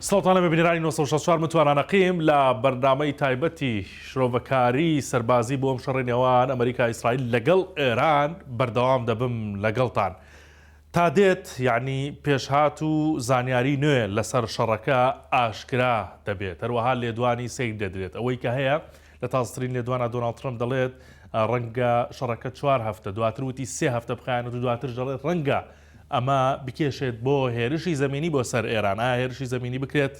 سڵاوتان لەبێ بینەرانی 964 من توانا نەقیم لە بەرنامەی تایبەتی شرۆڤەکاری سەربازی بۆ ئەم شەڕی نێوان ئەمریکا ئیسرائیل لەگەڵ ئێران بەردەوام دەبم لەگەڵتان. تا دێت یەعنی پێشهات و زانیاری نوێ لەسەر شەڕەکە ئاشکرا دەبێت، هەروەها لێدوانی سەیر دەدرێت. ئەوەی کە هەیە لە تازەترین لێدوانە دۆناڵد ترەمپ دەڵێت ڕەنگە شەڕەکە چوار هەفتە، دواتر وتی سێ هەفتە بخایەنێت و دواترش دەڵێت ڕەنگە ئەمە بکێشێت بۆ هێرشی زەمینی بۆ سەر ئێران. ئایا هێرشی زەمینی بکرێت؟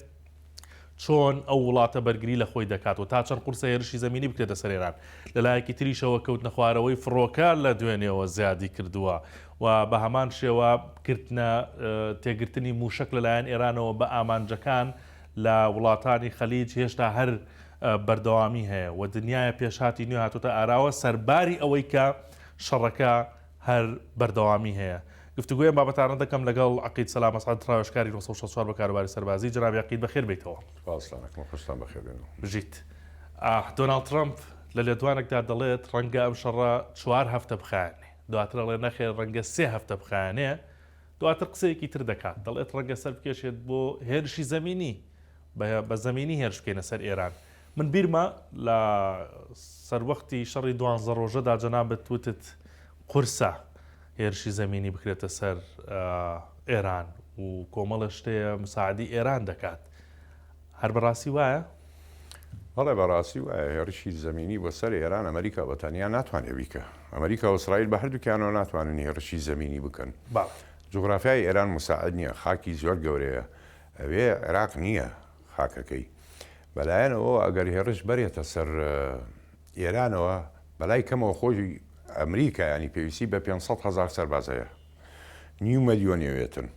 چۆن ئەو وڵاتە بەرگری لە خۆی دەکات و تا چەند قورسە هێرشی زەمینی بکرێتە سەر ئێران؟ لە لایەکی تریشەوە کەوتنەخوارەوەی فڕۆکە لە دوێنێوە زیادی کردووە و بە هەمان شێوە گرتنە تێگرتنی مووشەک لەلایەن ئێرانەوە بە ئامانجەکان لە وڵاتانی خەلیج هێشتا هەر بەردەوامی هەیە و دنیایە پێشهاتی نوێ هاتۆتە ئاراوە سەرباری ئەوەی کە شەڕەکە هەر بەردەوامی هەیە. گفتوگۆی ئەم بابەتانە دەکەم لەگەڵ عەقید سەلام ئەسعەد ڕاوێژکاری 964 بە کاروباری سەربازی. جەنابی عەقید بەخێر بێیتەوە. سپاستان ئەکەم خۆشتان بەخێر بێنەوە. بژیت. دۆناڵد ترەمپ لە لێدوانێکدا دەڵێت ڕەنگە ئەم شەڕە چوار هەفتە بخایەنێ. دواتر ئەڵێ نەخێر ڕەنگە سێ هەفتە بخایەنێ. دواتر قسەیەکی تر دەکات دەڵێت ڕەنگە سەربکێشێت بۆ هێرشی زەمینی. بە زەمینی هێرش بکەینە سەر ئێران. من بیرمە لە سەروەختی شەڕی دوانزە ڕۆژەدا جەنابت وتت قورسە هێرشی زەمینی بکرێتە سەر ئێران و کۆمەڵە شتەیە مساعدی ئێران دەکات. هەر بەڕاستی وایە؟ بەڵێ بەڕاستی وایە هێرشی زەمینی بۆ سەر ئێران ئەمریکا بە تەنیا ناتوانێت بیکە. ئەمریکا و ئیسرائیل بە هەردووکیانەوە ناتوانن هێرشی زەمینی بکەن. جوغرافیای ئێران مساعد نییە، خاکی زۆر گەورەیە، ئەوێ عێراق نییە خاکەکەی. بەلایەن ئەوەوە ئەگەر هێڕش بەرێتە سەر ئێرانەوە بەلای کەمەوە خۆی ئەمریکا یانی پێویستی بە 500 هەزار سەرباز هەیە. نیو ملیۆن ئەوێتن.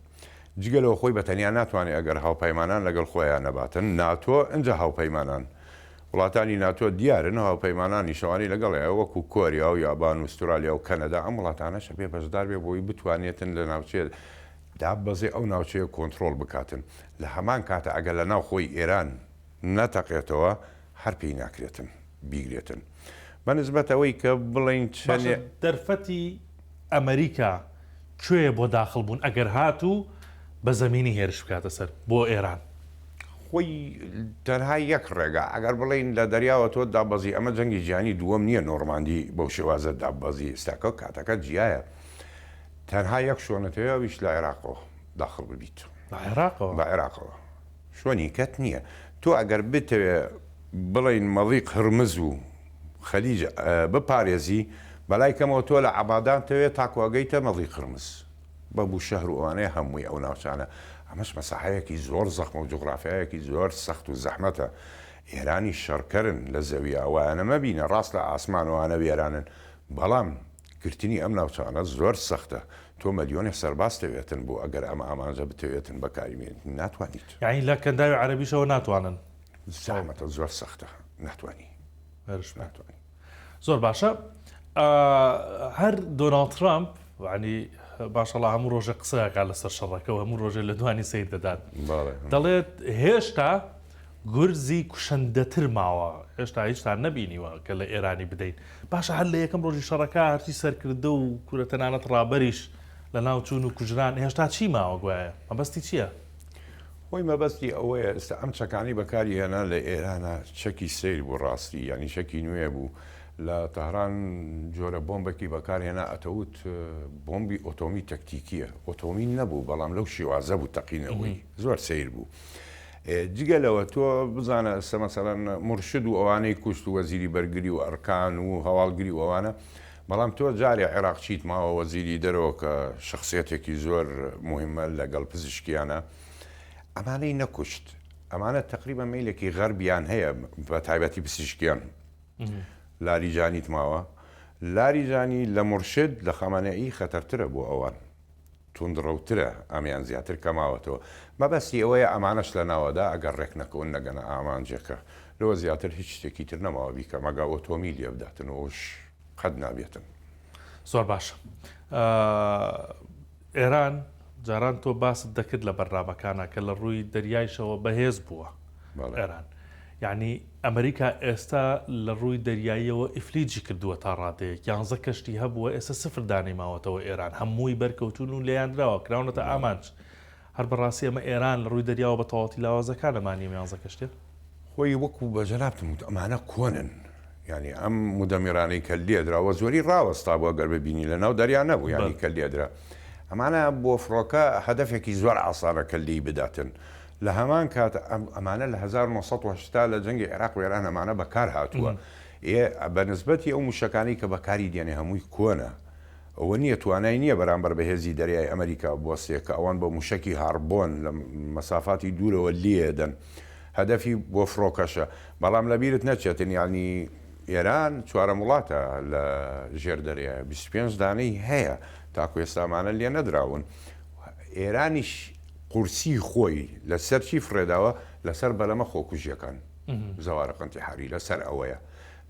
جگە لەوە خۆی بە تەنیا ناتوانێت ئەگەر هاوپەیمانان لەگەڵ خۆیان نەباتن ناتۆ ئنجا هاوپەیمانان وڵاتانی ناتۆ دیارن هاوپەیمانانیش ئەوانەی لەگەڵیان وەکو کۆریا و یابان و ئوسترالیا و کەنەدا ئەم وڵاتانەش ئەبێ بەشدار بێ بۆی بتوانێتن لە ناوچەیە داببەزێ ئەو ناوچەیە کۆنترۆڵ بکاتن لە هەمان کاتا ئەگەر لە ناو خۆی ئێران نەتەقێتەوە هەر پێی ناکرێتن بیگرێتن بە نسبەت ئەوەی کە بڵێین باشە چەنێ. دەرفەتی ئەمریکا کوێیە بۆ داخڵ بوون ئەگەر هاتوو بە زەمینی هێرش بکاتە سەر بۆ ئێران؟ خۆی تەنها یەک ڕێگا ئەگەر بڵێین لە دەریاوە تۆ دابەزی ئەمە جەنگی جیهانی دووەم نییە نۆڕماندی بەو شێوازە داببەزی ئێستاکە کاتەکە جیایە تەنها یەک شۆنت هەیە ئەویش لە عێراقەوە داخڵ ببیت. بە عێراقەوە؟ بە عێراقەوە. شۆنی کەت نییە. تۆ ئەگەر بتەوێ بڵێین مەضیق هرمز و خەلیج بپارێزی، بەلای کەمەوە تۆ لە عەبادان تەوێ تاکو ئەگەیتە مەضیق هرمز. بە بوشەهر و ئەوانەیە هەمووی ئەو ناوچانە. ئەمەش مەساحەیەکی زۆر زەخمە و جوغرافیایەکی زۆر سەخت و زەحمەتە. ئێرانیش شەڕکەرن لە زەویا، وایانە مەبینە ڕاست لە ئاسمانەوانە وێرانن، بەڵام گرتنی ئەم ناوچانە زۆر سەختە، تۆ مەلیۆنێ سەرباز تەوێتن بۆ ئەگەر ئەم ئامانجە بتەوێتن بەکاری بێنیت ناتوانیت. یەعنی لە کەنداوی عەرەبیشەوە ناتوانن؟ زەحمەتە زۆر سەختە ناتوانی. هێرش بکەن. ناتوانی. زۆر باشە هەر دۆناڵد ترامپ یەعنی ماشەڵا هەموو ڕۆژێ قسە ئەکات لەسەر شەڕەکە و هەموو ڕۆژێ لێدوانی سەیر دەدات. بەڵێ. دەڵێت هێشتا گورزی کوشندەتر ماوە، هێشتا هیچتان نەبینیوە کە لە ئێرانی بدەین. باشە هەر لە یەکەم ڕۆژی شەڕەکە هەرچی سەرکردە و کورە تەنانەت ڕابەریش لەناو چوون و کوژران، هێشتا چی ماوە گوایە؟ مەبەستی چییە؟ خۆی مەبەستی ئەوەیە ئێستا ئەم چەکانەی بەکاری هێنا لە ئێرانا چەکی سەیر بوو ڕاستی یانی چەکی نوێ بوو لە تەهران جۆرە بۆمبێکی بەکار هێنا ئەتەوت بۆمبی ئۆتۆمی تەکتیکیە ئۆتۆمی نەبوو بەڵام لەو شێوازە بوو تەقینەوەی زۆر سەیر بوو. جگە لەوە تۆ بزانە ئێستا مەسەلەن مورشد و ئەوانەی کوشت و وەزیری بەرگری و ئەرکان و هەواڵگری و ئەوانە بەڵام تۆ جارێ عێراق چیت ماوە وەزیری دەرەوە کە شخصیەتێکی زۆر مهمە لەگەڵ پزیشکیانە ئەمانەی نەکوشت ئەمانە تقریبا مەیلێکی غەربیان هەیە بە تایبەتی پزیشکیان لاریجانیت ماوە لاریجانی لە مورشد لە خامانەئی خەتەرترە بۆ ئەوان توندڕەوترە ئەمیان زیاتر کەماوەتەوە مەبەستی ئەوەیە ئەمانەش لە ناوەدا ئەگەر ڕێک نەکەون نەگەنە ئامانجەکە لەوە زیاتر هیچ شتێکی تر نەماوە بیکە مەگا ئۆتۆمی لێ بداتن و ئەوش قەت نابێتن. زۆر باشە ئێران جاران تۆ باست دەکرد لە بەرنامەکانا کە لە ڕووی دەریایشەوە بەهێز بووە ئێران یعنی ئەمریکا ئێستا لە ڕووی دەریاییەوە ئیفلیجی کردووە تا ڕادەیەک یانزە کەشتی هەبووە ئێستا سفر دانەی ماوەتەوە ئێران هەمووی بەرکەوتوون و لێیاندراوە کراونەتە ئامانج. هەر بەڕاستی ئەمە ئێران لە ڕووی دەریاوە بە تەواوەتی لاواز دەکات لە مانی ئەم یانزە کەشتیە؟ خۆی وەکو بە جەنابتم وت ئەمانە کۆنن یانی ئەم مدەمیرانەی کە لێدرا وە زۆری ڕاوەستا بوو ئەگەر ببینی لە ناو دەریا نەبوو یانی کە لێدرا ئەمانە بۆ فڕۆکە هەدەفێکی زۆر ئاسانە کە لێی بداتن لە هەمان کات ئەمانە لە 1980 لە جەنگی عێراق و ئێران ئەمانە بەکار هاتووە ئێ بە نسبەتی ئەو موشەکانەی کە بەکاری دێنێ هەمووی کۆنە ئەوە نییە توانای نییە بەرامبەر بە هێزی دەریای ئەمریکا بوەستێ کە ئەوان بە موشەکی هاربۆن لە مەسافاتی دوورەوە لێدەن هەدەفی بۆ فڕۆکەشە بەڵام لە بیرت نەچێتن یانی ئێران چوارەم وڵاتە لە ژێر دەریایە 25 دانەی هەیە تاکو ئێستا ئەمانە لێ نەدراون ئێرانیش قورسی خۆی لەسەر چی فڕێداوە لەسەر بەلەمە خۆکوژیەکان زەوارق انتحاری لەسەر ئەوەیە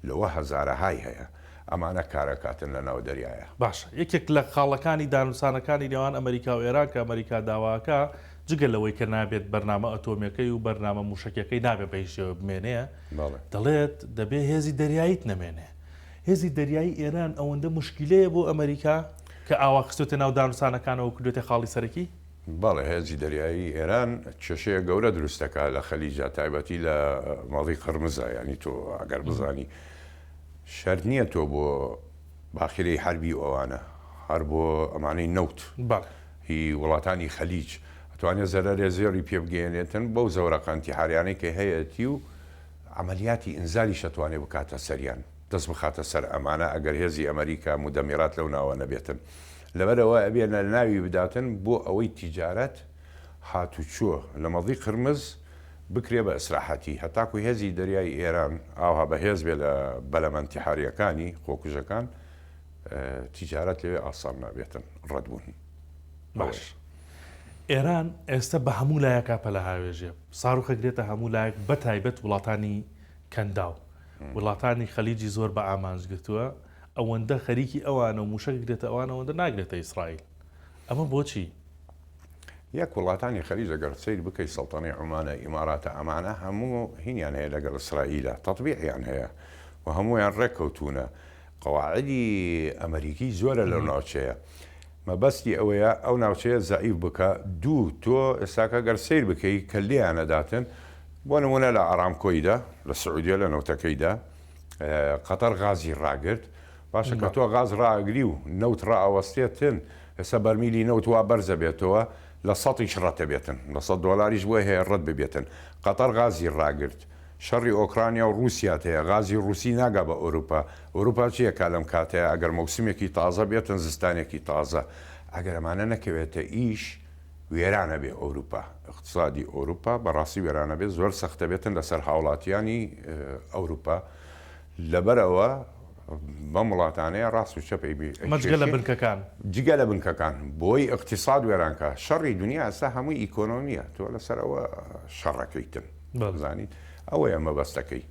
لەوە هەزارەهای هەیە ئەمانە کارەکاتن لە ناو دەریایە. باشە یەکێک لە خاڵەکانی دانوسانەکانی نێوان ئەمەریکا و ئێران کە ئەمەریکا داواکا جگە لەوەی کە نابێت بەرنامە ئەتۆمیەکەی و بەرنامە موشەکیەکەی نابێت بە هیچ شێوەیەک بمێنێ بەڵێ. دەڵێت دەبێ هێزی دەریاییت نەمێنێ. هێزی دەریایی ئێران ئەوەندە موشکیلەیە بۆ ئەمەریکا کە ئاوا خستۆتە ناو دانوسانەکانەوە و کردوێتە خاڵی سەرەکی؟ بەڵێ هێزی دەریایی ئێران کێشەیە گەورە دروست دەکا لە خەلیجا تایبەتی لە مەزیق قرمزا یانی تۆ ئەگەر بزانی شەرت نییە تۆ بۆ باخیرەی حەربی و ئەوانە هەر بۆ ئەمانەی نەوت بەڵێ. هی وڵاتانی خەلیج ئەتوانێ زەرەرێ زێڕی پێ بگەیەنێتن بەو زەورەقە ئینتیحاریانەی کە هەیەتی و عەمەلیاتی ئینزالیش ئەتوانێ بکاتە سەریان دەست بخاتە سەر ئەمانە ئەگەر هێزی ئەمەریکا مودەمیرات لەو ناوە نەبێتن لەبەرئەوە ئەبێ لە ناوی بداتن بۆ ئەوەی تیجارەت هاتوچۆ لە مەزیق قرمز بکرێ بە ئسراحەتی هەتاکو هێزی دەریای ئێران ئاوها بەهێز بێ لە بەلەمە انتحاریەکانی خۆکوژەکان تیجارەت لەوێ ئاسان نابێتن ڕەت بوون باش ئێران ئێستا بە هەموو لایەکا پەلەهاوێژێ ساروخە گرێتە هەموو لایەک بە تایبەت وڵاتانی کەنداو وڵاتانی خەلیجی زۆر بە ئامانج گرتووە ئەوەندە خەریکی ئەوانە و موشەک گرێتە ئەوان ئەوەندە ناگرێتە ئیسرائیل ئەمە بۆچی؟ یەک وڵاتانی خەلیج ئەگەر سەیر بکەی سەڵتەنەی عومانە ئیماراتە ئەمانە هەموو هینیان هەیە لەگەڵ ئیسرائیلە تەتبیعیان هەیە و هەموویان ڕێککەوتوونە قەواعدی ئەمەریکی زۆرە لەو ناوچەیە مەبەستی ئەوەیە ئەو ناوچەیە زەعیف بکە دوو تۆ ئێستاکە گەر سەیر بکەی کە لێیان ئەداتن بۆ نمونە لە ئارامکۆیدا لە سعودیە لە نەوتەکەیدا قەتەر غازی ڕاگرت باشە کە تۆ غاز ڕائەگری و نەوت ڕائەوەستێتن ئێستا بەرمیلی نەوت وا بەرزە بێتەوە لە سەتیش ڕەتە بێتن لە سەت دۆلاریش بۆی هەیە ڕەت ببێتن قەتەر غازی ڕاگرت شەڕی ئۆکرانیا و ڕووسیات هەیە غازی ڕووسی ناگا بە ئۆروپا ئۆروپا چی ئەکا لەم کاتەیا ئەگەر مەوسمێکی تازە بێتن زستانێکی تازە ئەگەر ئەمانە نەکەوێتە ئیش وێران ئەبێ ئۆروپا ئیقتسادی ئۆروپا بەڕاستی وێران ئەبێ زۆر سەختە بێتن لەسەر هاوڵاتیانی ئەوروپا لەبەر ئەوە بەم وڵاتانەیە ڕاست و چەپ ئەمە جگە لە بنکەکان. جگە لە بنکەکان بۆی ئیقتیساد وێران کا شەڕی دونیا ئێستا هەمووی ئیکۆنۆمیە تۆ لەسەر ئەوە شەڕەکەیتن بزانیت ئەوەیە مەبەستەکەی.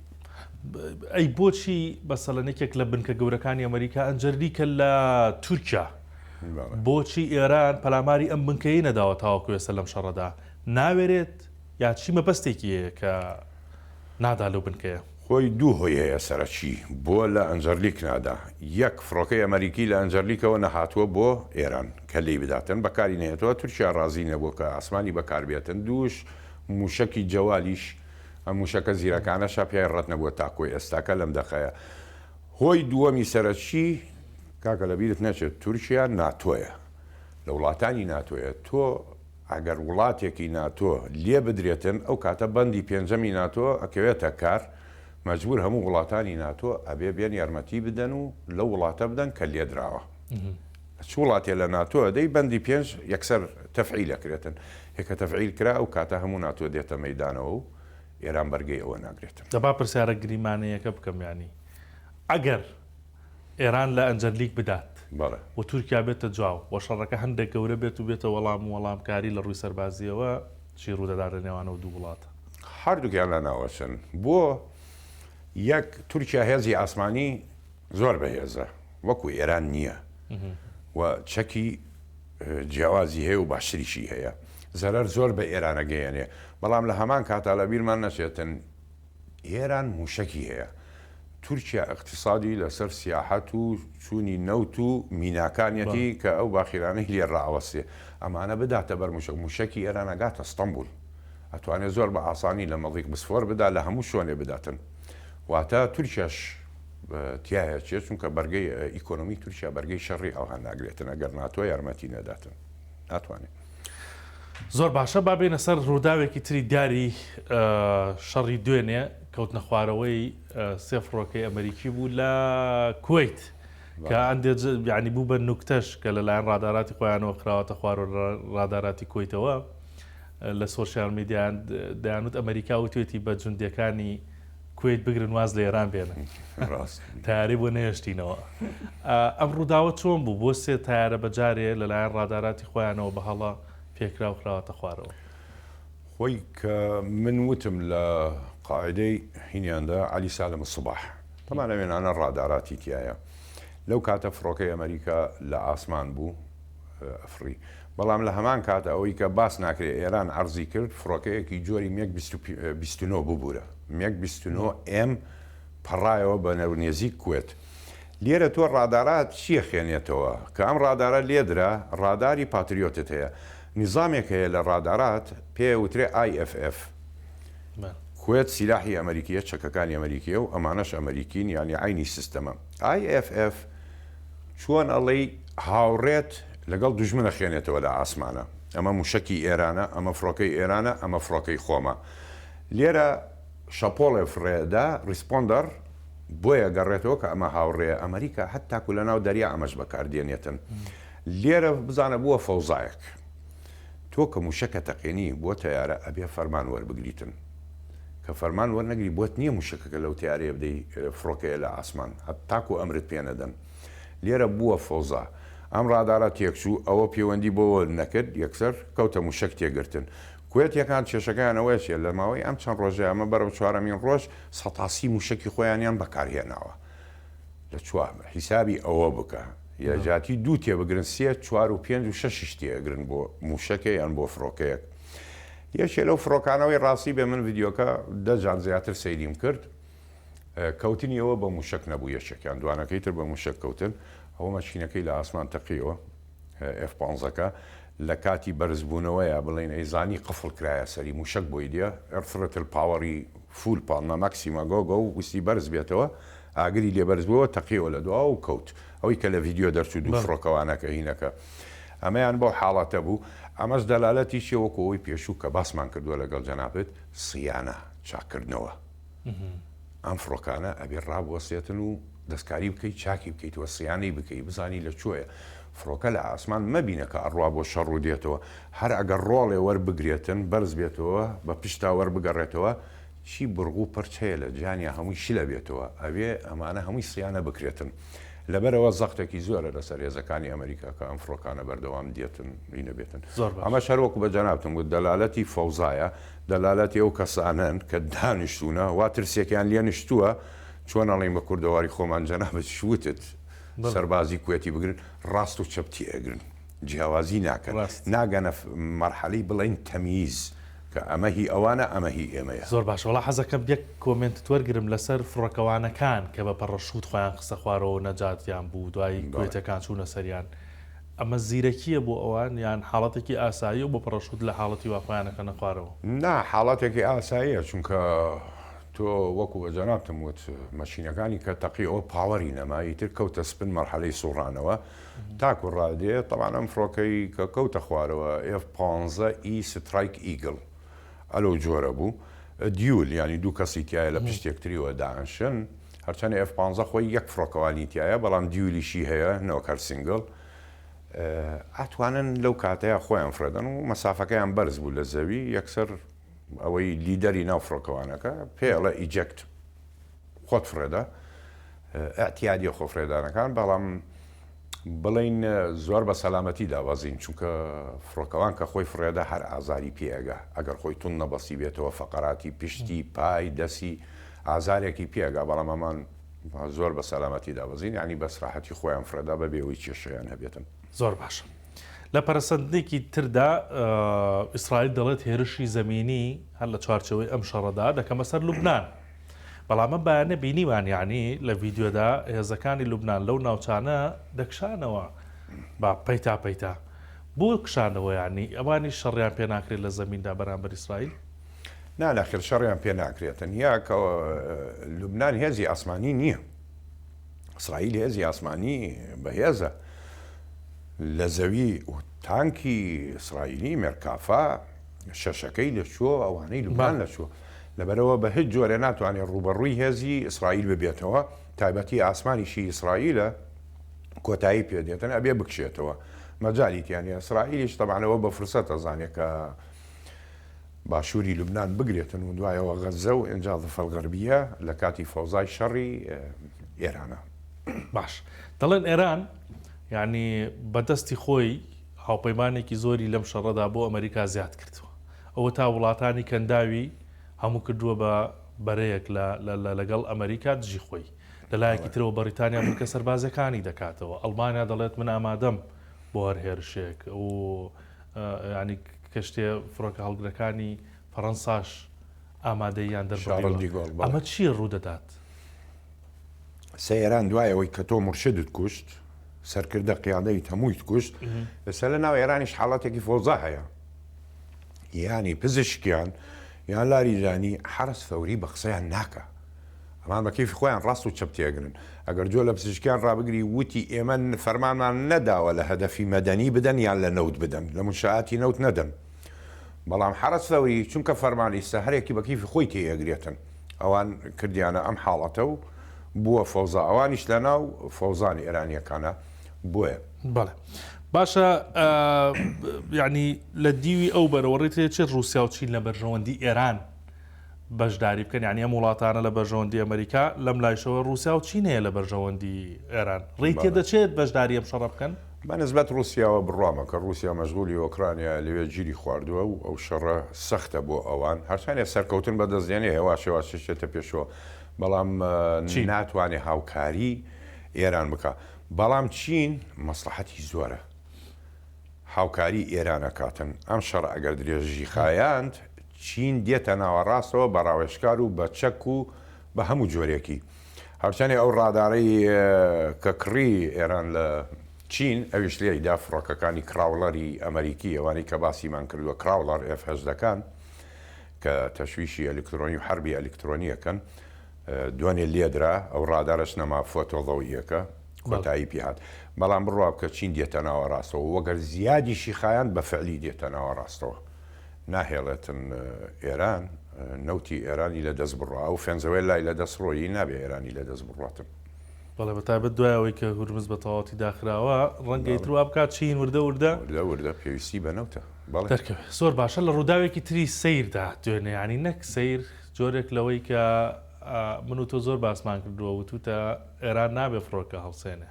ئەی بۆچی مەسەلەن یەکێک لە بنکە گەورەکانی ئەمریکا ئەنجەرلیکە لە تورکیا بۆچی ئێران پەلاماری ئەم بنکەیەی نەداوە تاوەکو ئێستا لەم شەڕەدا ناوێرێت یا چی مەبەستێکی هەیە کە نادا لەو بنکەیە؟ خۆی دوو هۆی هەیە سەرەکی بۆ لە ئەنجەرلیک نادا، یەک فڕۆکەی ئەمەریکی لە ئەنجەرلیکەوە نەهاتووە بۆ ئێران کە لێی بداتن بەکاری نەهێتەوە تورکیا ڕازی نەبووە کە ئاسمانی بەکار بێتن، دووش مووشەکی جەوالیش ئەم مووشەکە زیرەکانەشە پیای ڕەت نەبووە تاکۆ ئێستاکە لەم دەقەیە. هۆی دووەمی سەرەکی کاکە لەبیرت نەچێت تورکیا ناتۆیە لە وڵاتانی ناتۆیە تۆ ئەگەر وڵاتێکی ناتۆ لێ بدرێتن ئەو کاتە بەندی پێنجەمی ناتۆ ئەکەوێتە کار، مەجبور هەموو وڵاتانی ناتۆ ئەبێ بێن یارمەتی بدەن و لەو وڵاتە بدەن کە لێدراوە. لە چ وڵاتێ لە ناتۆ ئەدەی بەندی پێنج یەکسەر تەفعیل ئەکرێتن. هێ کە تەفعیل کرا ئەو کاتە هەموو ناتۆ دێتە مەیدانەوە و ئێران بەرگەی ئەوە ناگرێتن. دەبا پرسیارە گریمانەیەکە بکەم یانی ئەگەر ئێران لە ئەنجەرلیک بدات بەڵێ. و تورکیا بێتە جواو و شەڕەکە هەندێک گەورە بێت و بێتە وەڵام و وەڵامکاری لە ڕووی سەربازییەوە چی ڕوودەدات لە نێوان ئەو دوو وڵاتە؟ هەردووکیان لەناوەچن. بۆ؟ یەک، تورکیا هێزی ئاسمانی زۆر بەهێزە وەکو ئێران نییە و چەکی جیاوازی هەیە و باشتریشی هەیە. زەرەر زۆر بە ئێران ئەگەیەنێ. بەڵام لە هەمان کاتا لەبیرمان نەچێتن ئێران مووشەکی هەیە. تورکیا ئیقتیسادی لەسەر سیاحەت و چوونی نەوت و میناکانیەتی کە ئەو باخیرانەی لێ ڕائەوەستێ ئەمانە بداتە بەر موشەک، موشەکی ئێران ئەگاتە ستەنبول ئەتوانێ زۆر بە ئاسانی لە مەزیق بسفۆر بدا لە هەموو شۆنێ بداتن واتە تورکیاش تیایە چێ چونکە بەرگەی ئیکۆنۆمی تورکیا بەرگەی شەڕی ئەوها ناگرێتن ئەگەر ناتۆ یارمەتی نەداتن ناتوانێ. زۆر باشە با بێینە سەر ڕووداوێکی تری دیاری شەڕی دوێنێ کەوتنە خوارەوەی سێ فڕۆکەی ئەمریکی بوو لە کوەیت کە ئەندێ یعنی بوو بە نوکتەش کە لەلایەن ڕاداراتی خۆیانەوە خراوەتە خوارەوە ڕاداراتی کوەیتەوە لە سۆشیال میدیان دەیانوت ئەمریکا وتوێتی بە جوندیەکانی کوەیت بگرن واز لە ئێران بێنن تارەی بۆ نەهێشتینەوە ئەم ڕووداوە چۆن بوو بۆ سێ تارە بەجارێ لەلایەن ڕاداراتی خۆیانەوە بە هەڵە پێکرا و خراوەتە خوارەوە؟ خۆی کە من وتم لە قاعدەی هینیاندا عەلی سالم الصباح تەمان ئەوێنانە ڕاداراتی تایە لەو کاتە فڕۆکەی ئەمریکا لە ئاسمان بوو ئەفڕی. بەڵام لە هەمان کات ئەوەی کە باس ناکرێ ئێران عەرزی کرد فڕۆکەیەکی جۆری مێگ 29 ببورە مێگ 29 ئێم پەڕایەوە بە نێزیک کوێت. لێرە تۆ ڕادارات چییە خوێنێتەوە کە ئەم ڕادارە لێدرا ڕاداری پاتریۆتت هەیە نیزامێک هەیە لە ڕادارات پێ وترێ IFF کوێت سیلاحی ئەمریکیە چەکەکانی ئەمریکیە و ئەمانەش ئەمریکین یانی عەینی سیستەمە IFF چۆن ئەڵێی هاوڕێت لەگەڵ دوژمن ئەخوێنێتەوە لە ئاسمانە ئەمە موشەکی ئێرانە ئەمە فڕۆکەی ئێرانە ئەمە فڕۆکەی خۆمە لێرە شەپۆڵێ فڕێدا ڕیسپۆندەر بۆیە گەڕێتەوە کە ئەمە هاوڕێیە ئەمریکا هەتاکو لەناو دەریا ئەمەش بەکار دێنێتن لێرە بزانە بووە فەوزایەک تۆ کە موشەکە تەقێنی بۆ تەیارە ئەبێ فەرمان وەربگریتن کە فەرمان وەرنەگری بۆت نییە موشەکەکە لەو تەیارەیە بدەی فڕۆکەیە لە ئاسمان هەتاکو ئەمرت پێ نەدەن لێرە بووە فەوزا ئەم ڕادارە تێکچوو ئەوە پێوەندی بۆوە نەکرد یەکسەر کەوتە موشەک تێگرتن کوێتیەکان کێشەکەیان ئەوەیە چیە لە ماوەی ئەم چەند ڕۆژەی ئەمە بەرەو چوارەمین ڕۆژ سەتاسی موشەکی خۆیانیان بەکارهێناوە لە چوار حیسابی ئەوە بکە یە جاتی دوو تێبگرن سێ چوار و پێنج و شەشیش تێئەگرن بۆ موشەکێ یان بۆ فڕۆکەیەک یەکێ لەو فڕۆکانەوەی ڕاستی بێ من ڤیدیۆکە دە جار زیاتر سەیریم کرد کەوتنی ئەوە بە موشەک نەبوو یەکێکیان دوانەکەی تر بە موشەک کەوتن ئەوە مەشینەکەی لە ئاسمان تەقیەوە ئێف پانزەکە لە کاتی بەرزبوونەوەیا بڵێین ئەیزانی قفڵ کرایە سەری موشەک بۆی دێ ئێڕ throttle power ی full پاڵنا ماکسیما گۆ گۆ ویستی بەرز بێتەوە ئاگری لێ بەرز بووەوە تەقیەوە لە دواوە و کەوت ئەوەی کە لە ڤیدیۆ دەرچوو دوو فڕۆکەوانەکە هینەکە ئەمەیان بەو حاڵەتە بوو ئەمەش دەلالەتی چیە وەکو ئەوەی پێشوو کە باسمان کردووە لەگەڵ جەنابت صیانە چاککردنەوە ئەم فڕۆکانە ئەبێ ڕابوەستێتن و دەستکاری بکەی چاکی بکەیتەوە سیانەی بکەی بزانی لە کوێیە فڕۆکە لە ئاسمان مەبینە کە ئەڕوا بۆ شەڕ و دێتەوە هەر ئەگەر ڕۆڵێ وەربگرێتن بەرز بێتەوە بە پشتا وەربگەڕێتەوە چی بڕغ و پرچ هەیە لە جانیا هەمووی شلە بێتەوە ئەبێ ئەمانە هەمووی سیانە بکرێتن لەبەرئەوە زەختێکی زۆرە لەسەر هێزەکانی ئەمریکا کە ئەم فڕۆکانە بەردەوام دێتن نەبێتن زۆر باشە. ئەمەش هەر وەکو بە جەنابتم گوت دەلالەتی فەوزایە دەلالەتی ئەو کەسانەن کە دانیشتوونە وا ترسێکیان لێ نیشتووە چۆن ئەڵێین بە کوردەواری خۆمان جەنابتیش وتت بەڵێ. سەربازی کوێتی بگرن ڕاست و چەپ تێئەگرن جیاوازی ناکەن ڕاست. ناگەنە مەرحەلەی بڵێین تەمیز کە ئەمە هی ئەوانە ئەمە هی ئێمەیە. زۆر باشە وەڵا حەزەکەم یەک comment ت وەرگرم لەسەر فڕۆکەوانەکان کە بە پەڕەشوت خۆیان خستە خوارەوە و نەجاتیان بوو دوایی بەڵێ. کوێتەکان چوونە سەریان ئەمە زیرەکییە بۆ ئەوان یان حاڵەتێکی ئاساییە و بە پەڕەشوت لە حاڵەتی وا خۆیان ئەکەنە خوارەوە؟ نا حاڵەتێکی ئاساییە چونکە تۆ وەکو بە جەنابتم وت مەشینەکانی کە تەقی ئەوە power ی نەما ئیتر کەوتە spin مەرحەلەی سوڕانەوە تاکو ڕادێ تەبعەن ئەم فڕۆکەی کە کەوتە خوارەوە F 15 E Strike Eagle ئەلەو جۆرە بوو dual یانی دوو کەسی تایە لە پشت یەکتریەوە دانشن هەرچەنە F 15 خۆی یەک فڕۆکەوانی تایە بەڵام dual یشی هەیە نەوەک هەر single ئەتوانن لەو کاتەیە خۆیان فڕێدەن و مەسافەکەیان بەرز بوو لە زەوی یەکسەر ئەوەی لیدەری ناو فڕۆکەوانەکە پێ ئەڵێ eject خۆت فڕێدە ئەتیادیە خۆفرێدانەکان بەڵام بڵین زۆر بە سەلامەتی دابەزین چونکە فڕۆکەوان کە خۆی فڕێدا هەر ئازاری پێگە ئەگەر خۆی تون نەبەستی بێتەوە فەقەراتی پشتی پای دەسی ئازارێکی پێگا بەڵام ئەمان زۆر بە سەلامەتی دابەزین یانی بەس ڕاحەتی خۆیان فڕێدا بەبێ ئەوەی کێشەیان هەبێتن. زۆر باشە. لە پەرەسەندنێکی تردا ئیسرائیل دەڵێت هێرشی زەمینی هەر لە چوارچێوەی ئەم شەڕەدا دەکەمە سەر لوبنان. بەڵام ئەم بەیانە بینیمان یانی لە ڤیدیۆدا هێزەکانی لوبنان لەو ناوچانە دەکشانەوە بە پەیتا پەیتا. بۆ کشانەوە یانی ئەوانیش شەڕیان پێ ناکرێت لە زەمیندا بەرامبەر ئیسرائیل؟ نا نەخێر شەڕیان پێ ناکرێتن یا کە لوبنان هێزی ئاسمانی نییە. ئیسرائیل هێزی ئاسمانی بەهێزە لە زەوی و تانکی ئیسرائیلی مێرکافا شەشەکەی لە چووە ئەوانەی لوبنان لە چووە لەبەرەوە بە هیچ جۆرێ ناتوانێت ڕووبەڕووی هێزی ئیسرائیل ببێتەوە تایبەتی ئاسمانیشی ئیسرائیلە کۆتایی پێدێتن ئەبێ بکشێتەوە مەجالی تیانە ئیسرائیلیش تەبانەوە بە فرسەت ئەزانێت کە باشووری لوبنان بگرێتن و دوایەوە غەززە و ئینجا ضفە الغربیە لە کاتی فەوزای شەڕی ئێرانە. باش دەڵێن ئێران یانی بە دەستی خۆی هاوپەیمانێکی زۆری لەم شەڕەدا بۆ ئەمریکا زیاد کردووە ئەوە تا وڵاتانی کەنداوی هەموو کردووە بە بەرەیەک لەگەڵ ئەمریکا دژی خۆی لە لایەکی ترەوە بەریتانیا بنکە سەربازەکانی دەکاتەوە ئەڵمانیا دەڵێت من ئامادەم بۆ هەر هێرشێک و ینی کەشتیە فڕۆکە هەڵگرەکانی فەڕەنساش ئامادەییان دەربڕیوە، ئەمە چی ڕوودەدات؟ سەیران دوای ئەوەی کە تۆ مورشدت کوشت، سەرکردە قیادەیت هەموویت کوشت، ئێستا لە ناو ئێرانیش حاڵەتێکی فەوزا هەیە. یانی پزیشکیان یان لاریجانی حەرەس فەوری بە قسەیان ناکا. ئەمان بە کەیفی خۆیان ڕاست و چەپ تێگرن. ئەگەر جۆ لە پزیشکیان ڕابگری وتی ئێمە فەرمانمان نەداوە لە هەدەفی مەدەنی بدەن یان لە نەوت بدەن، لە مونشائاتی نەوت نەدەن. بەڵام حەرەس ثەوری چونکە فەرمانیستە هەرێکی بە کەیفی خۆی تێیەگرێتن. ئەوان کردیانە ئەم حاڵەتە و بووە فەوزا. ئەوانیش لە ناو فەوزان ئێرانییەکانە. بۆیە. بەڵێ. باشە یانی لە دیوی ئەو بەرەوە ڕێت تێچێت ڕووسیا و چین لە بەرژەوەندی ئێران بەشداری بکەن یانی ئەم وڵاتانە لە بەرژەوەندی ئەمریکا لەم لایشەوە ڕووسیا و چین هەیە لە بەرژەوەندی ئێران ڕێی تێدەچێت بەشداری ئەم شەڕە بکەن؟ بە نسبەت ڕووسیاوە بڕوامە کە ڕووسیا مەشغولی ئۆکرانیایە لەوێ گیری خواردووە و ئەو شەڕە سەختە بۆ ئەوان هەرچەندێ سەرکەوتن بەدەست دێنێ هێواش هێواش دەچێتە پێشەوە بەڵام چین. ناتوانێ هاوکاری ئێران بکا بەڵام چین مەسڵەحەتی زۆرە. هاوکاری ئێران ئەکاتن، ئەم شەڕە ئەگەر درێژی خایاند چین دێتە ناوەڕاستەوە بە ڕاوێژکار و بە چەک و بە هەموو جۆرێکی. هەرچەنێ ئەو ڕادارەی کە کڕی ئێران لە چین ئەویش لێی دا فڕۆکەکانی کڕاوڵەری ئەمەریکی ئەوانەی کە باسیمان کردووە کڕاوڵەر ئێف هەژدەکان کە تەشویشی ئەلکترۆنی و حەربی ئەلکترۆنی ئەکەن دوێنێ لێدرا ئەو ڕادارەش نەما فۆتۆ ضوئیەکە کۆتایی پێ هات بەڵام بڕوا بکە چین دێتە ناوەڕاستەوە وەگەر زیادیشی خایاند بە فعلی دێتە ناوەڕاستەوە ناهێڵێتن ئێران نەوتی ئێرانی لە دەست بڕوا ئەو فێنزەوێلای لە دەست ڕۆیی نابێ ئێرانی لە دەست بڕاتن. بەڵێ بەتایبەت دوای ئەوەی کە هورمز بە تەواوەتی داخراوە ڕەنگە ئیتر وا بکات چین وردە وردە وردە وردە پێویستی بە نەوتە بەڵێ دەرکەوێت زۆر باشە لە ڕووداوێکی تری سەیردا دوێنێ یانی نەک سەیر جۆرێک لەوەی کە من و تۆ زۆر باسمان کردووە وتوتە ئێران نابێ فڕۆکە هەڵسێنێ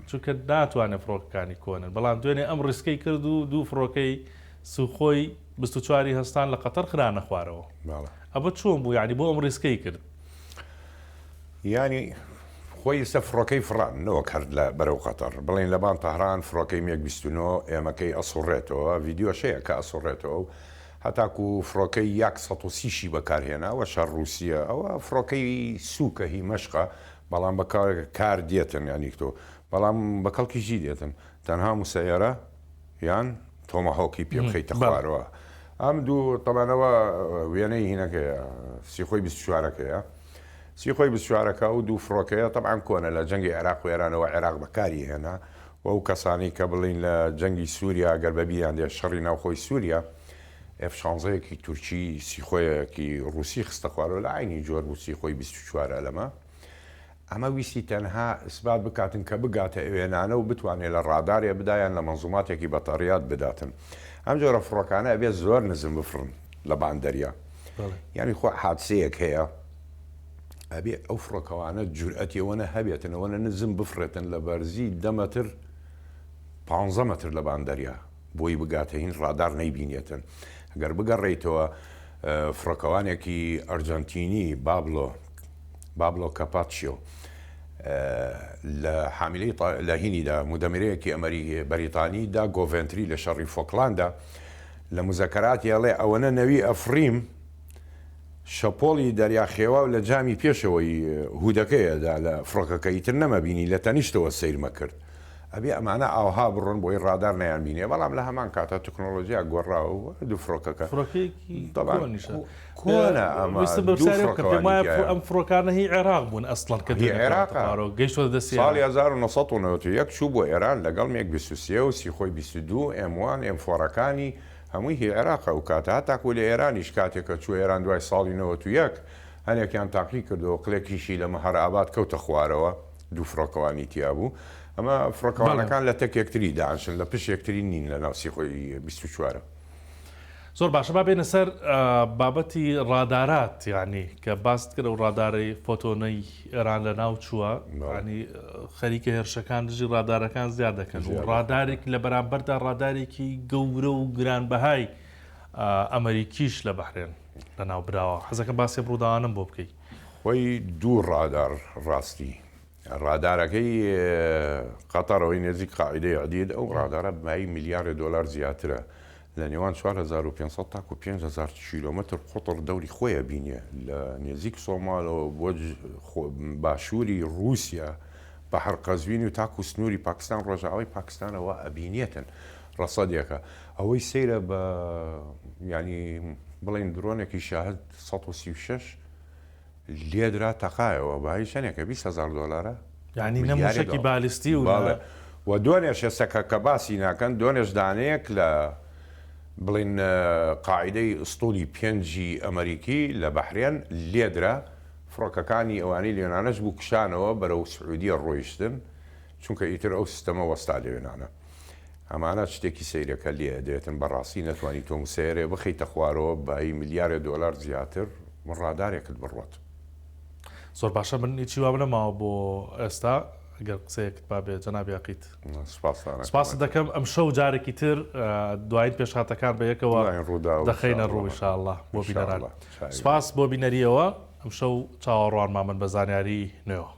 چونکە ناتوانێت فڕۆکەکانی کۆنن بەڵام دوێنێ ئەم ڕیسکەی کرد و دوو فڕۆکەی سوخۆی 24 هەستان لە قەتەر خرانە خوارەوە ئەوە چۆن بوو یعنی بۆ ئەم ڕیسکەی کرد یانی خۆی ئیستا فڕۆکەی فڕان نەوەک هەر لە بەرەو قەتەر بڵێن لەبان تەهران فڕۆکەی مێگ 29 ئێمەکەی ئەسوڕێتەوە ڤیدیۆش هەیە کە ئەسوڕێتەوە و هەتاکو فڕۆکەی یاک 130 شی بەکارهێنا وە شەڕ ڕووسیە ئەوە فڕۆکەی سووکە هی مەشقە بەڵام بە کار دێتن یانی تۆ بەڵام بە کەڵکی چی دێتن تەنها مسەیەرە یان تۆمەهۆکی پێ بخەیتە خوارەوە ئەم دوو تەبانەوە وێنەی هینەکەیە سیخۆی 24ەکەیە سیخۆی 24ەکە ئەو دوو فڕۆکەیە تەبعەن کۆنە لە جەنگی عێراق و ئێرانەوە عێراق بەکاری هێنا و ئەو کەسانەی کە بڵین لە جەنگی سووریا گەر بەبیریان دێت شەڕی ناوخۆی سووریا ئێف شانزەیەکی تورکی سیخۆیەکی ڕووسی خستە خوارەوە لە عەینی جۆر بوو سیخۆی 24 ئەلەمە ئەمە ویستی تەنها ئیسبات بکاتن کە بگاتە ئەوێنانە و بتوانێ لە ڕادارێ بدا یان لە مەنزوماتێکی بەتەڕیات بداتن. ئەم جۆرە فڕۆکانە ئەبێ زۆر نزم بفڕن لە بان دەریا. یانی خۆ حادسەیەک هەیە ئەبێ ئەو فڕۆکەوانە جورئەتی ئەوەنە هەبێتن ئەوەنە نزم بفڕێتن لە بەرزی دە مەتر پانزە مەتر لە بان دەریا بۆی بگاتە هین ڕادار نەیبینێتن. گەر بگەڕێیتەوە فڕۆکەوانێکی ئەرجەنتینی بابلۆ بابلۆ کاپاتشیۆ لە حامیلەی لە هینیدا مدەمرەیەکی ئەمەری بەریتانی دا گۆڤێنتری لە شەڕی فۆکلاندا لە مزەکەراتی ئەڵێ ئەوەنە نەوی ئەفڕیم. شەپۆڵی دەریا خێواو لە جامی پێشەوەی هودەکەی ئەدا لە فڕۆکەکە ئیتر نەمەبینی لە تەنیشتەوە سەیرمە کرد ئەبێ ئەمانە ئاوها بڕۆن بۆی ڕادار نەیان بینێ بەڵام لە هەمان کاتا تکنۆلۆجیا گۆڕاوە و دوو فڕۆکەکە فڕۆکەیەکی تەبعەن کۆنیشە. کۆنە ئەمە ویستم دوو بەپرسیارێ بکەم پێم فڕۆکەوانی وایە تیایە. ئەم فڕۆکانە هی عێراق بوون ئەسڵەن کە هی دوێنێ کەوتە عێراقە خوارەوە گەیشتووەتە دەستی ساڵی ئێران. 1991 چوو بۆ ئێران لەگەڵ مێگ 23 و سیخۆی 22 ئێم وان ئێم فۆڕەکانی هەمووی هی عێراقە ئەو کاتە هەتاکو لە ئێرانیش کاتێک کە چووە ئێران دوای ساڵی 91 هەنێکیان تاقی کردەوە قلێکیشی لە مەهەرئاباد کەوتە خوارەوە دوو فڕۆکەوانی تیا بوو ئەمە بەڵێ. فڕۆکەوانەکان لە تەک یەکتری دانشن لە پشت یەکتری نین لە ناو سیخۆی 24. زۆر باشە با بێینە سەر بابەتی ڕادارات یانی کە باست کرد ئەو ڕادارەی فۆتۆنەی ئێران لە ناو چووە ینی خەریکە هێرشەکان دژی ڕادارەکان زیاد دەکەن و ڕادارێک لە بەرامبەردا ڕادارێکی گەورە و گرانبەهای ئەمریکیش لە بەحرێن لە ناو براوە حەزەکەم باسی ئەم ڕووداوانەم بۆ بکەی. خۆی دوو ڕادار ڕاستی ڕادارەکەی قەتەر ئەوەی نێزیک قاعیدەی عدید ئەو ڕادارە بایی ملیارێ دۆلار زیاترە لە نێوان 4500 تاکو 5000 کیلۆمەتر قوتڕ دەوری خۆی ئەبینێ لە نێزیک سۆمالەوە بۆ باشووری ڕووسیا بەحر قەزوین و تاکو سنووری پاکستان ڕۆژاوای پاکستانەوە ئەبینێتن ڕەسەدێکە ئەوەی سەیرە بە ینی بڵێن درۆنێکی شاهد 136 لێدرا تەقایەوە بایی چەنێکە 20 هەزار دۆلارە یانی نە ملیارێ موشەکی دۆلار بالیستی و نە بەڵێ و دۆنێش ئێستا کە کە باسی ناکەن دۆنێش دانەیەک لە بڵین قاعیدەی ئسطولی پێنجی ئەمەریکی لە بەحرێن لێدرا فڕۆکەکانی ئەوانەی لێنانەش بوو کشانەوە بەرەو سعودیە ڕۆیشتن چونکە ئیتر ئەو سیستەمە وەستا لەوێنانە ئەمانە شتێکی سەیرە کە لێ ئەدرێتن بەڕاستی نەتوانی تۆ مسەیەرێ بخەیتە خوارەوە بایی ملیارێ دۆلار زیاتر ڕادارێکت بڕوات. زۆر باشە من هیچی وام نەماوە بۆ ئێستا گەر قسەیەکت مابێ جەنابی عەقید. سپاستان ئەکەم. سپاست دەکەم ئەمشەو جارێکی تر دوایین پێشهاتەکان بە یەکەوە دوایین ڕووداو دەخەینە ڕوو ان شاء اللە بۆ بینەران. شاء اللە. سپاس بۆ بینەریەوە ئەمشەو چاوەڕوانمان بن بە زانیاری نوێوە.